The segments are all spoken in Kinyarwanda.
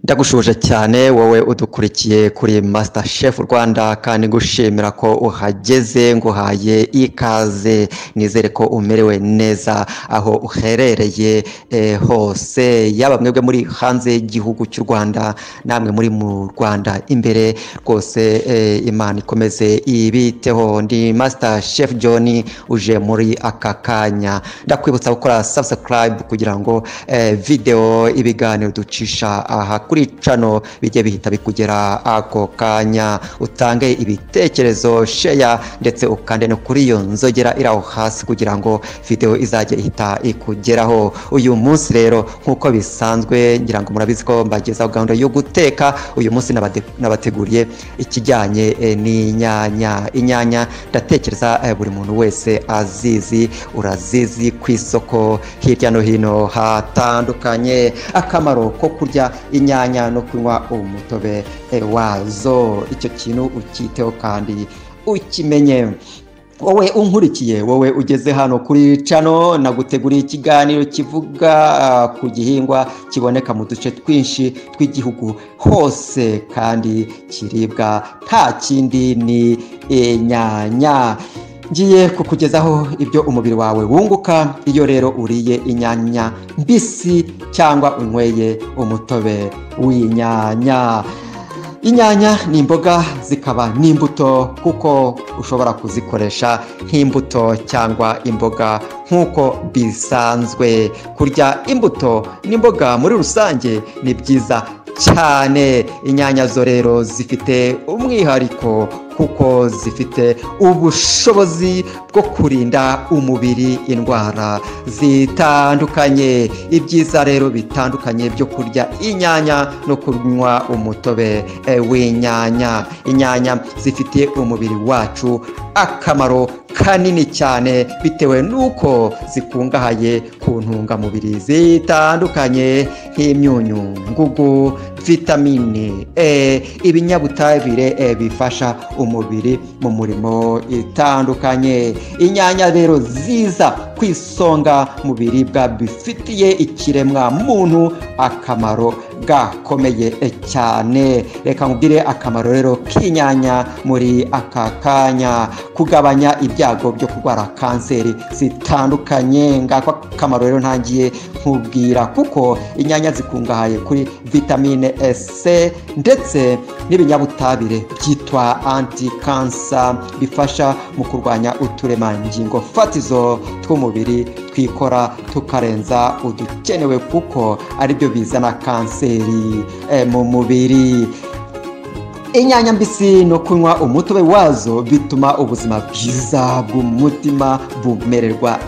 Ndagushuje cyane wowe udukurikiye kuri Master Chef Rwanda, kandi ngushimira ko uhageze, nguhaye ikaze. Nizere ko umerewe neza aho uherereye hose, yaba mwebwe muri hanze y'igihugu cy'u Rwanda namwe muri mu Rwanda imbere rwose. Imana ikomeze ibiteho. Ndi Master Chef John uje muri aka kanya. Ndakwibutsa gukora subscribe kugira ngo video ibiganiro ducisha aha kuri channel bijye bihita bikugera ako kanya. Utange ibitekerezo, share, ndetse ukande no kuri iyo nzogera iri aho hasi kugira ngo video izajye ihita ikugeraho. Uyu munsi rero nk'uko bisanzwe, ngira ngo murabizi ko mbagezaho gahunda yo guteka. Uyu munsi nabateguriye ikijyanye n'inyanya. Inyanya ndatekereza buri muntu wese azizi, urazizi ku isoko hirya no hino hatandukanye. Akamaro ko kurya inyanya no kunywa umutobe wazo, icyo kintu ukiteho kandi ukimenye. Wowe unkurikiye, wowe ugeze hano kuri channel, naguteguriye ikiganiro kivuga ku gihingwa kiboneka mu duce twinshi tw'igihugu hose kandi kiribwa nta kindi, ni inyanya. Ngiye kukugezaho ibyo umubiri wawe wunguka iyo rero uriye inyanya mbisi cyangwa unyweye umutobe w'inyanya. Inyanya ni imboga zikaba n'imbuto, kuko ushobora kuzikoresha nk'imbuto cyangwa imboga nk'uko bisanzwe. Kurya imbuto n'imboga muri rusange ni byiza cyane. Inyanya zo rero zifite umwihariko kuko zifite ubushobozi bwo kurinda umubiri indwara zitandukanye. Ibyiza rero bitandukanye byo kurya inyanya no kunywa umutobe w'inyanya. Inyanya zifitiye umubiri wacu akamaro kanini cyane bitewe n'uko zikungahaye ku ntungamubiri zitandukanye nk'imyunyu ngugu, vitamine E, ibinyabutabire bifasha umubiri mu murimo itandukanye. Inyanya rero ziza ku isonga mu biribwa bifitiye ikiremwa muntu akamaro gakomeye cyane. Reka nkubwire akamaro rero k'inyanya muri aka kanya: kugabanya ibyago byo kurwara kanseri zitandukanye. Ngako akamaro rero ntangiye nkubwira, kuko inyanya zikungahaye kuri vitamine C ndetse n'ibinyabutabire byitwa anti-cancer bifasha mu kurwanya uturemangingo fatizo tw'umubiri twikora tukarenza udukenewe, kuko aribyo bizana kanseri mu mubiri. Inyanya mbisi no kunywa umutobe wazo bituma ubuzima bwiza bw'umutima bumererwa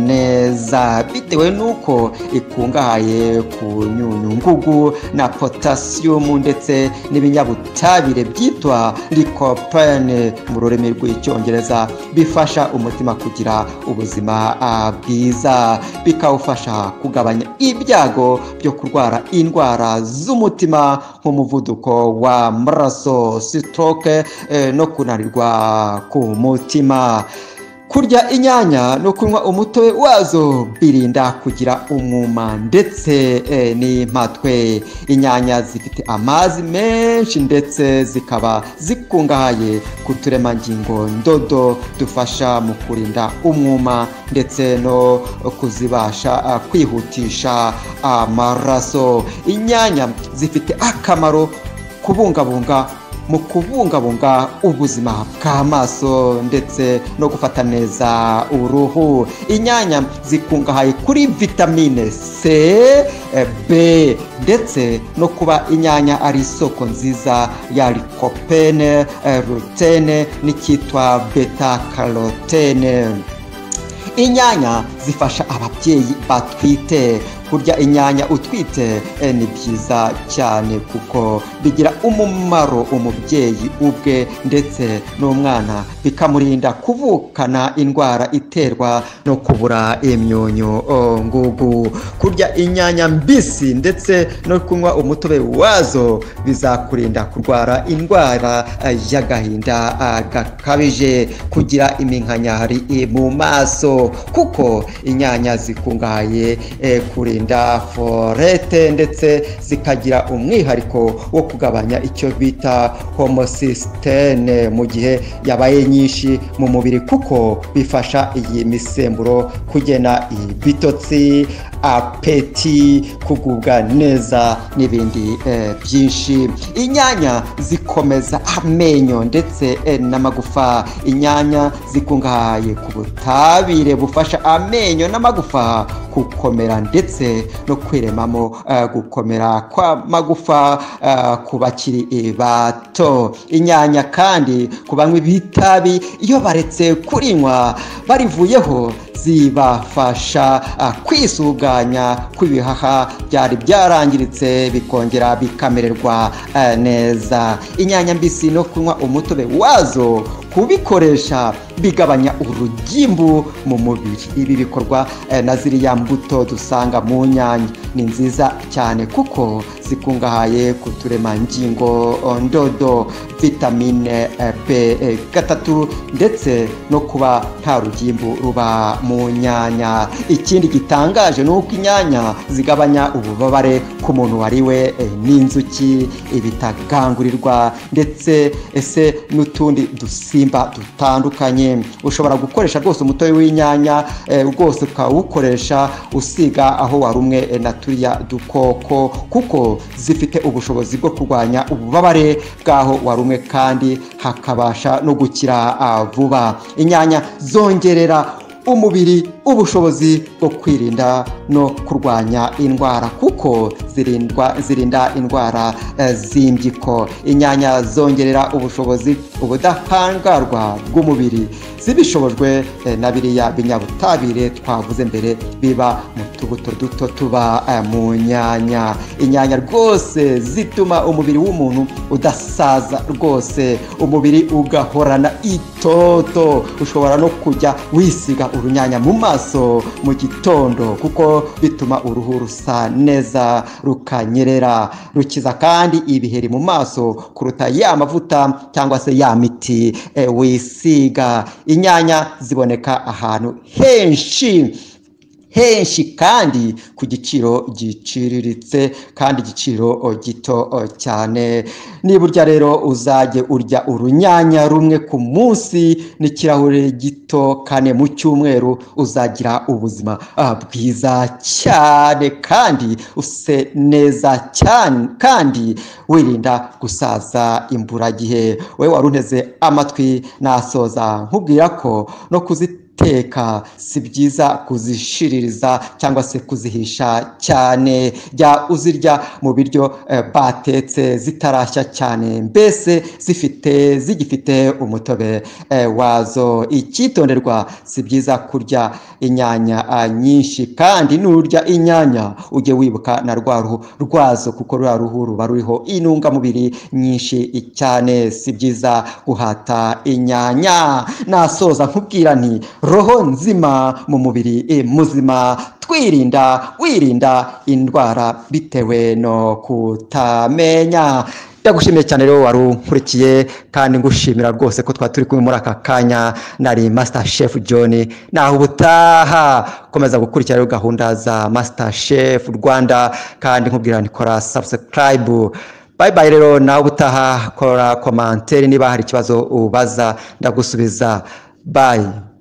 neza, bitewe n'uko ikungahaye ku nyunyungugu na potasiyumu ndetse n'ibinyabutabire byitwa lycopene mu rurimi rw'Icyongereza, bifasha umutima kugira ubuzima bwiza, bikawufasha kugabanya ibyago byo kurwara indwara z'umutima nk'umuvuduko w'amaraso, stroke no kunanirwa ku mutima. Kurya inyanya no kunywa umutobe wazo birinda kugira umwuma ndetse n'impatwe. Inyanya zifite amazi menshi ndetse zikaba zikungahaye ku turemangingo ndodo dufasha mu kurinda umwuma ndetse no kuzibasha kwihutisha amaraso. Inyanya zifite akamaro kubungabunga mu kubungabunga ubuzima bw'amaso ndetse no gufata neza uruhu. Inyanya zikungahaye kuri vitamine C, B, ndetse no kuba inyanya ari isoko nziza ya lycopene, rutene n'icyitwa beta carotene. Inyanya zifasha ababyeyi batwite. Kurya inyanya utwite ni byiza cyane kuko bigira umumaro umubyeyi ubwe ndetse n'umwana, bikamurinda kuvukana indwara iterwa no kubura imyunyu ngugu. Kurya inyanya mbisi ndetse no kunywa umutobe wazo bizakurinda kurwara indwara y'agahinda gakabije, kugira iminkanyari mu maso, kuko inyanya zikungahaye kurinda folate ndetse zikagira umwihariko wo kugabanya icyo bita homocysteine mu gihe yabaye nyinshi mu mubiri, kuko bifasha iyi misemburo kugena ibitotsi, apeti, kugubwa neza n'ibindi byinshi. Inyanya zikomeza amenyo ndetse n'amagufa. Inyanya zikungahaye ku butabire bufasha amenyo n'amagufa gukomera ndetse no kwiremamo gukomera kw'amagufa ku bakiri bato. Inyanya kandi ku banywi b'itabi iyo baretse kurinywa barivuyeho zibafasha kwisuganya kw'ibihaha byari byarangiritse bikongera bikamererwa neza. Inyanya mbisi no kunywa umutobe wazo kubikoresha bigabanya urugimbu mu mubiri. Ibi bikorwa na ziriya mbuto dusanga mu nyanya. Ni nziza cyane kuko zikungahaye ku turemangingo ndodo, vitamine B3 ndetse no kuba nta rugimbu ruba mu nyanya. Ikindi gitangaje ni uko inyanya zigabanya ububabare ku muntu wariwe n'inzuki, ibitagangurirwa ndetse ese n'utundi dusimba dutandukanye. Ushobora gukoresha rwose umutobe w'inyanya rwose ukawukoresha usiga aho warumwe na turiya dukoko, kuko zifite ubushobozi bwo kurwanya ububabare bw'aho warumwe kandi hakabasha no gukira vuba. Inyanya zongerera umubiri ubushobozi bwo kwirinda no kurwanya indwara, kuko zirinda indwara z'impyiko. Inyanya zongerera ubushobozi ubudahangarwa bw'umubiri zibishobojwe na biriya binyabutabire twavuze mbere biba mu tubuto duto tuba mu nyanya. Inyanya rwose zituma umubiri w'umuntu udasaza rwose, umubiri ugahorana itoto. Ushobora no kujya wisiga urunyanya mu maso mu gitondo, kuko bituma uruhu rusa neza rukanyerera. Rukiza kandi ibiheri mu maso kuruta ya mavuta cyangwa se ya miti wisiga. Inyanya ziboneka ahantu henshi henshi kandi ku giciro giciriritse kandi igiciro gito cyane. Niba urya rero uzajye urya urunyanya rumwe ku munsi n'ikirahure gito kane mu cyumweru, uzagira ubuzima bwiza cyane kandi use neza cyane kandi wirinda gusaza imburagihe. Wowe wari unteze amatwi, nasoza nkubwira ko no kuziteka si byiza kuzishiririza cyangwa se kuzihisha cyane. Jya uzirya mu biryo batetse zitarashya cyane, mbese zigifite umutobe wazo. Icyitonderwa, si byiza kurya inyanya nyinshi, kandi nurya inyanya ujye wibuka na rwa ruhu rwazo, kuko rwa ruhu ruba ruriho intungamubiri nyinshi cyane. Si byiza guhata inyanya. Nasoza nkubwira nti roho nzima mu mubiri muzima, twirinda wirinda indwara bitewe no kutamenya. Ndagushimiye cyane rero wari unkurikiye, kandi ngushimira rwose ko twari turi kumwe muri aka kanya. Nari Master Chef John, naho ubutaha komeza gukurikira rero gahunda za Master Chef Rwanda, kandi nkubwira nti kora subscribe. Bye bye rero, naho ubutaha kora commentaire niba hari ikibazo ubaza ndagusubiza. Bye.